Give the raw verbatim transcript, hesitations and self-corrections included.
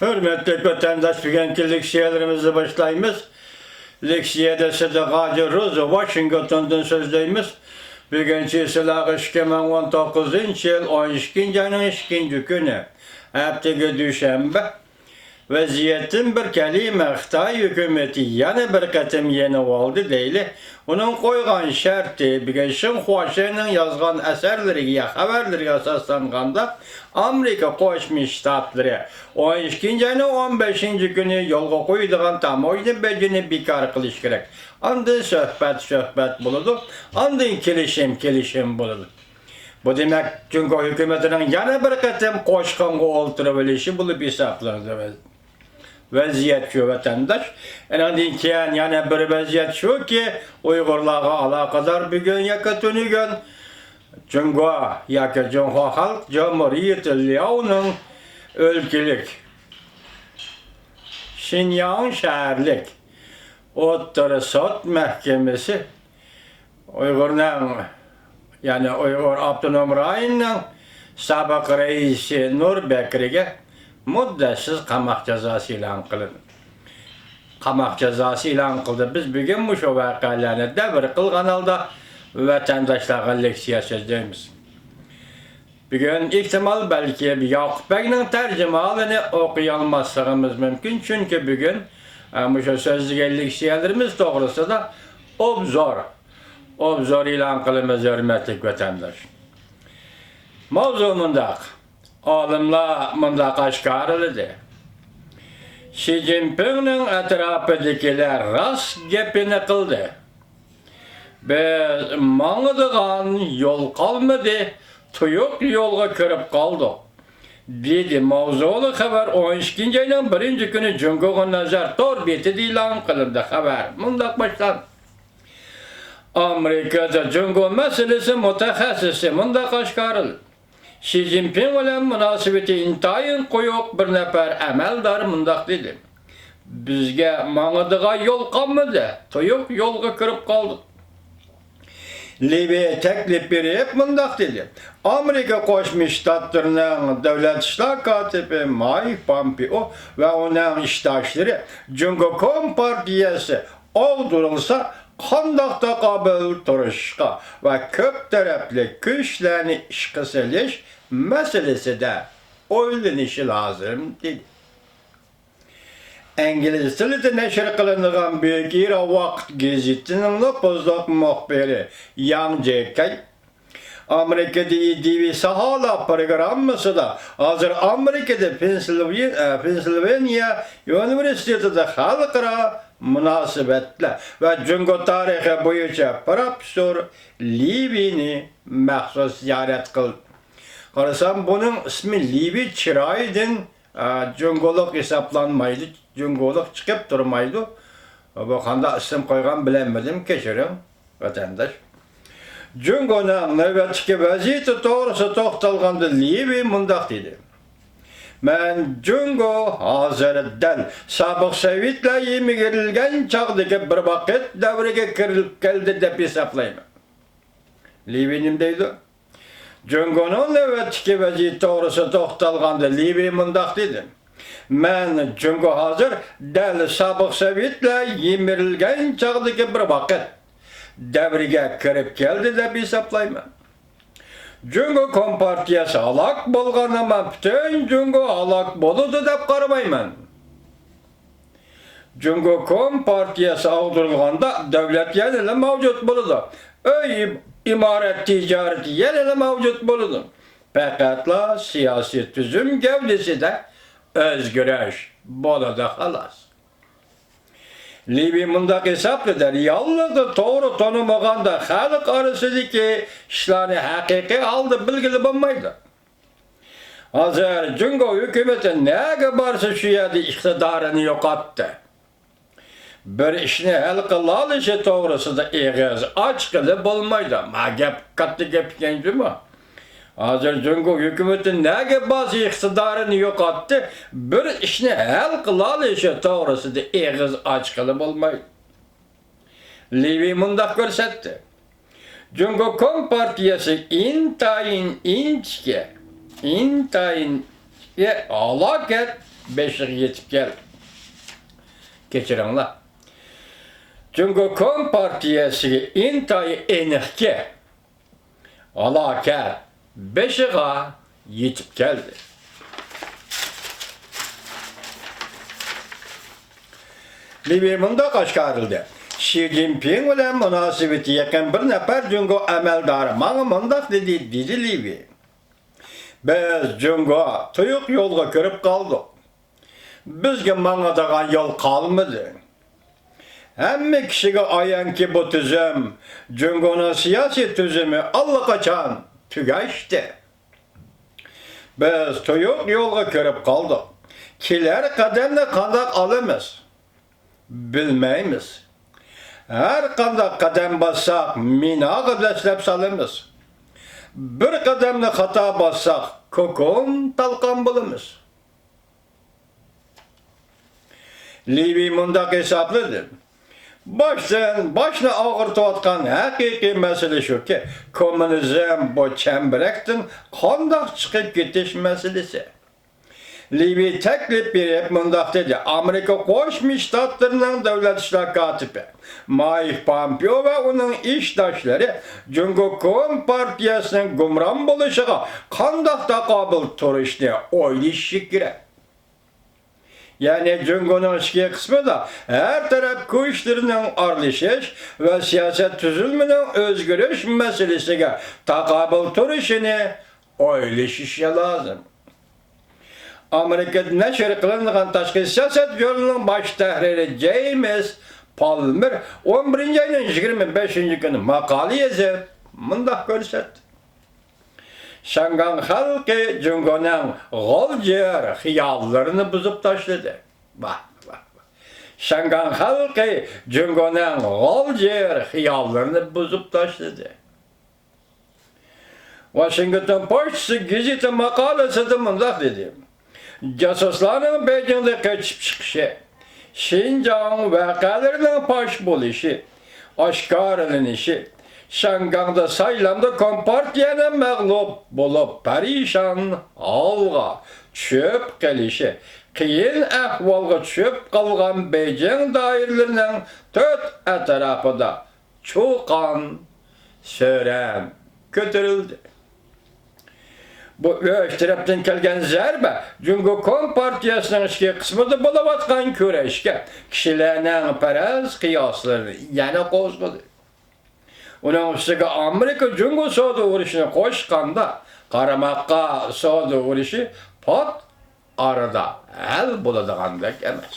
ھۆرمەتلىك ۋەتەنداش، بۈگۈنكى لېكسىيەلىرىمىزنى باشلايمىز. لېكسىيەدە سىدىق ھاجى روزا ۋاشىنگتوندىن سۆزلەيمىز. بۈگۈن چېسىلاغا ئىككى مىڭ ئون توققۇزىنچى يىل ئون ئىككىنچى ئاينىڭ ئىككىنچى كۈنى، ھەپتىگە دۈشەنبە. ۋەزىيەتتىن بىر كەلىمە. خىتاي ھۆكۈمىتى يەنە بىر قېتىم يېنىۋالدى دەيلى. ئۇنىڭ قويغان شەرتى، بۈگۈن شېڭخۇا شېنىڭ يازغان ئەسەرلىرىگە، خەۋەرلىرىگە ئاساسلانغاندا، ئامېرىكا قوشما شتاتلىرى ئون ئىككىنچى ئاينىڭ ئون بەشىنچى كۈنى يولغا قويىدىغان تاموژنا بېجىنى بىكار قىلىش كېرەك. ئاندىن سۆھبەت، سۆھبەت بولىدۇ. ئاندىن كېلىشىم، كېلىشىم بولىدۇ. بۇ دېمەك، جۇڭگو ھۆكۈمىتىنىڭ يەنە بىر قېتىم قوشقانغا ئولتۇرۇۋېلىشى بولۇپ ھېسابلىنىدۇ. ۋەزىيەت شۇ، ۋەتەنداش. ئۇنىڭدىن كېيىن يەنە بىر ۋەزىيەت شۇكى، ئۇيغۇرلارغا ئالاقىدار بۈگۈن ياكى تۈنۈگۈن جۇڭگو ياكى جۇڭخۇا خەلق جۇمھۇرىيىتى لياۋنىڭ ئۆلكىلىك، شىنياڭ شەھەرلىك ئوتتۇرا سوت مەھكىمىسى ئۇيغۇرنىڭ، يەنى ئۇيغۇر ئاپتونوم رايونىنىڭ سابىق رەئىسى نۇر بەكرىگە مۇددەتسىز قاماق جازاسى ئېلان قىلىندى. قاماق جازاسى ئېلان قىلدى. بىز بۈگۈن مۇشۇ ۋەقەلەرنى دەۋر قىلغان ھالدا ۋەتەنداشلارغا لېكسىيە سۆزلەيمىز. بۈگۈن ئېھتىمال بەلكى ياقۇپ بەگنىڭ تەرجىمىھالىنى ئوقۇيالماسلىقىمىز مۇمكىن، چۈنكى بۈگۈن، ئە، مۇشۇ سۆزلىگەن لېكسىيەلىرىمىز توغرىسىدا ئوبزور، ئوبزور ئېلان قىلىمىز، ھۆرمەتلىك ۋەتەنداش. ماۋزۇ مۇنداق، ئالىملار مۇنداق ئاشكارىلىدى: شى جىنپىڭنىڭ ئەتراپىدىكىلەر راست گېپىنى قىلدى. بىز ماڭىدىغان يول قالمىدى، تۇيۇق يولغا كىرىپ قالدۇق، دېدى. ماۋزۇلۇق خەۋەر ئون ئىككىنچى ئاينىڭ بىرىنچى كۈنى جۇڭگوغا نەزەر تور بېتىدە ئېلان قىلىندى. خەۋەر مۇنداق باشلاندى. ئامېرىكىدا جۇڭگو مەسىلىسى مۇتەخەسسىسى مۇنداق ئاشكارىلىدى. شى جىنپىڭ بىلەن مۇناسىۋىتى ئىنتايىن قويۇق بىر نەپەر ئەمەلدار مۇنداق دېدى: بىزگە ماڭىدىغان يول قالمىدى، تۇيۇق يولغا كىرىپ قالدۇق. لېۋى تەكلىپ بېرىپ مۇنداق دېدى: ئامېرىكا قوشما شتاتلىرىنىڭ دۆلەت ئىشلار كاتىپى مايك پامپېئو ۋە ئۇنىڭ ئىشداشلىرى جۇڭگو كومپارتىيەسى ئاغدۇرۇلسا، قانداق تاقابىل تۇرۇشقا ۋە كۆپ تەرەپلىك كۈچلەرنى ئىشقا سېلىش مەسىلىسىدە ئويلىنىشى لازىم، دېدى. ئىنگلىز تىلىدا نەشر قىلىنىدىغان بۈيۈك ئىراق ۋاقىت گېزىتىنىڭ نوپۇزلۇق مۇخبىرى ياڭ جېكەي ئامېرىكىدىكى دىۋى ساھالار پىروگراممىسىدا ھازىر ئامېرىكىدا پېنسىلۋېن-، ئە، پېنسىلۋېنىيە ئۇنىۋېرسىتېتىدا خەلقئارا مۇناسىۋەتلەر ۋە جۇڭگو تارىخى بويىچە پىروفېسسور لېۋىنى مەخسۇس زىيارەت قىلدى. قارىسام، بۇنىڭ ئىسمى لېۋى چىرايىدىن، ئە، جۇڭگولۇق ھېسابلانمايدۇ، جۇڭگولۇق چىقىپ تۇرمايدۇ. بۇ قانداق ئىسىم قويغان بىلەلمىدىم، كەچۈرۈڭ، ۋەتەنداش. جۇڭگونىڭ نۆۋەتتىكى ۋەزىيىتى توغرىسىدا توختالغاندا لېۋى مۇنداق دېدى: مەن جۇڭگو ھازىر دەل سابىق سوۋېتلار يىمىرىلگەن چاغدىكى بىر ۋاقىت دەۋرىگە كىرىپ كەلدى دەپ ھېسابلايمەن. لېۋى نېمە دەيدۇ؟ جۇڭگونىڭ نۆۋەتتىكى ۋەزىيىتى توغرىسىدا توختالغاندا لېۋى مۇنداق دېدى: مەن جۇڭگو ھازىر دەل سابىق سوۋېتلار يىمىرىلگەن چاغدىكى بىر ۋاقىت دەۋرىگە كىرىپ كەلدى دەپ ھېسابلايمەن. جۇڭگو كومپارتىيەسى ھالاك بولغاندا مەن پۈتۈن جۇڭگو ھالاك بولىدۇ دەپ قارىمايمەن. جۇڭگو كومپارتىيەسى ئاغدۇرۇلغاندا دۆلەت يەنىلا مەۋجۇت بولىدۇ. ئۆي، ئىمارەت، تىجارەت يەنىلا مەۋجۇت بولىدۇ. پەقەتلا سىياسىي تۈزۈم گەۋدىسىدە ئۆزگىرىش بولىدۇ، خالاس. لېۋى مۇنداق ھېسابلىدى: رېئاللىقنى توغرا تونۇمىغاندا خەلق ئارىسىدىكى ئىشلارنى ھەقىقىي ھالدا بىلگىلى بولمايدۇ. ھازىر جۇڭگو ھۆكۈمىتى نەگە بارسا شۇ يەردە ئىقتىدارىنى يوقاتتى. بىر ئىشنى ھەل قىلالىشى توغرىسىدا ئېغىز ئاچقىلى بولمايدۇ. ما گەپ، كاتتا گەپ ئىكەن جۇمۇ. ھازىر جۇڭگو ھۆكۈمىتى نەگە بارسا ئىقتىدارىنى يوقاتتى. بىر ئىشنى ھەل قىلالىشى توغرىسىدا ئېغىز ئاچقىلى بولمايدۇ. لېۋى مۇنداق كۆرسەتتى: جۇڭگو كومپارتىيەسى ئىنتايىن ئىنچىكە، ئىنتايىن ئى، ھالاكەت بېشىغا يېتىپ كەلدى. كەچۈرۈڭلار. جۇڭگو كومپارتىيەسىگە ئىنتايىن ئېنىقكى، ھالاكەت بېشىغا يېتىپ كەلدى. لېۋى مۇنداق ئاشكارىلىدى: شى جىنپىڭ بىلەن مۇناسىۋىتى يېقىن بىر نەپەر جۇڭگو ئەمەلدارى ماڭا مۇنداق دېدى، دېدى لېۋى. بىز جۇڭگو تۇيۇق يولغا كىرىپ قالدۇق. بىزگە ماڭىدىغان يول قالمىدى. ھەممە كىشىگە ئايانكى، بۇ تۈزۈم جۇڭگونىڭ سىياسىي تۈزۈمى ئاللىقاچان تۈگەشتى. بىز تۇيۇق يولغا كىرىپ قالدۇق. كېلەر قەدەمنى قانداق ئالىمىز؟ بىلمەيمىز. ھەر قانداق قەدەم باسساق، مىناغا دەسسەپ سالىمىز. بىر قەدەمنى خاتا باسساق، كوكۇن تالقان بولىمىز. لېۋى مۇنداق ھېسابلىدى: باشتىن، باشنى ئاغرىتىۋاتقان ھەقىقىي مەسىلە شۇكى، كوممۇنىزم بۇ چەمبىرەكتىن قانداق چىقىپ كېتىش مەسىلىسى. لېۋى تەكلىپ بېرىپ مۇنداق دېدى: ئامېرىكا قوشما شتاتلىرىنىڭ دۆلەت ئىشلار كاتىپى مايك پامپېئو ۋە ئۇنىڭ ئىشداشلىرى جۇڭگو كومپارتىيەسىنىڭ گۇمران بولۇشىغا قانداق تاقابىل تۇرۇشنى ئويلىشىشى كېرەك. يەنى جۇڭگونىڭ ئىچكى قىسمىدا ھەر تەرەپ كۈچلىرىنىڭ ئارىلىشىش ۋە سىياسەت تۈزۈلمىنىڭ ئۆزگىرىش مەسىلىسىگە تاقابىل تۇرۇشىنى ئويلىشىشى لازىم. ئامېرىكىدا نەشر قىلىنغان تاشقى سىياسەت ژۇرنىلىنىڭ باش تەھرىرى جېيمىس پالمېر ئون بىرىنچى ئاينىڭ يىگىرمە بەشىنچى كۈنى ماقالە يېزىپ، مۇنداق كۆرسەتتى: شياڭگاڭ خەلقى جۇڭگونىڭ غالجىر خىياللىرىنى بۇزۇپ تاشلىدى. ۋاھ، ۋاھ، ۋاھ. شياڭگاڭ خەلقى جۇڭگونىڭ غالجىر خىياللىرىنى بۇزۇپ تاشلىدى. ۋاشىنگتون پوچتىسى گېزىتى ماقالىسىدە مۇنداق دېدى: جاسۇسلارنىڭ بېيجىڭدىن قېچىپ چىقىشى، شىنجاڭ ۋەقەلىرىنىڭ پاش بولۇشى، ئاشكارىلىنىشى، شياڭگاڭدا سايلامدا كومپارتىيەنىڭ مەغلۇپ بولۇپ، پەرىشان ھالغا چۈشۈپ قېلىشى، قىيىن ئەھۋالغا چۈشۈپ قالغان بېيجىڭ دائىرىلىرىنىڭ تۆت ئەتراپىدا چۇقان، سۆرەن كۆتۈرۈلدى. بۇ ئۈچ تەرەپتىن كەلگەن زەربە جۇڭگو كومپارتىيەسىنىڭ ئىچكى قىسمىدا بولۇۋاتقان كۈرەشكە، كىشىلەرنىڭ پەرەز-قىياسلىرىنى يەنە قوزغىدى. ئۇنىڭ ئۈستىگە ئامېرىكا جۇڭگو سودا ئۇرۇشىنى قوشقاندا، قارىماققا سودا ئۇرۇشى پات ئارىدا ھەل بولىدىغاندەك ئەمەس.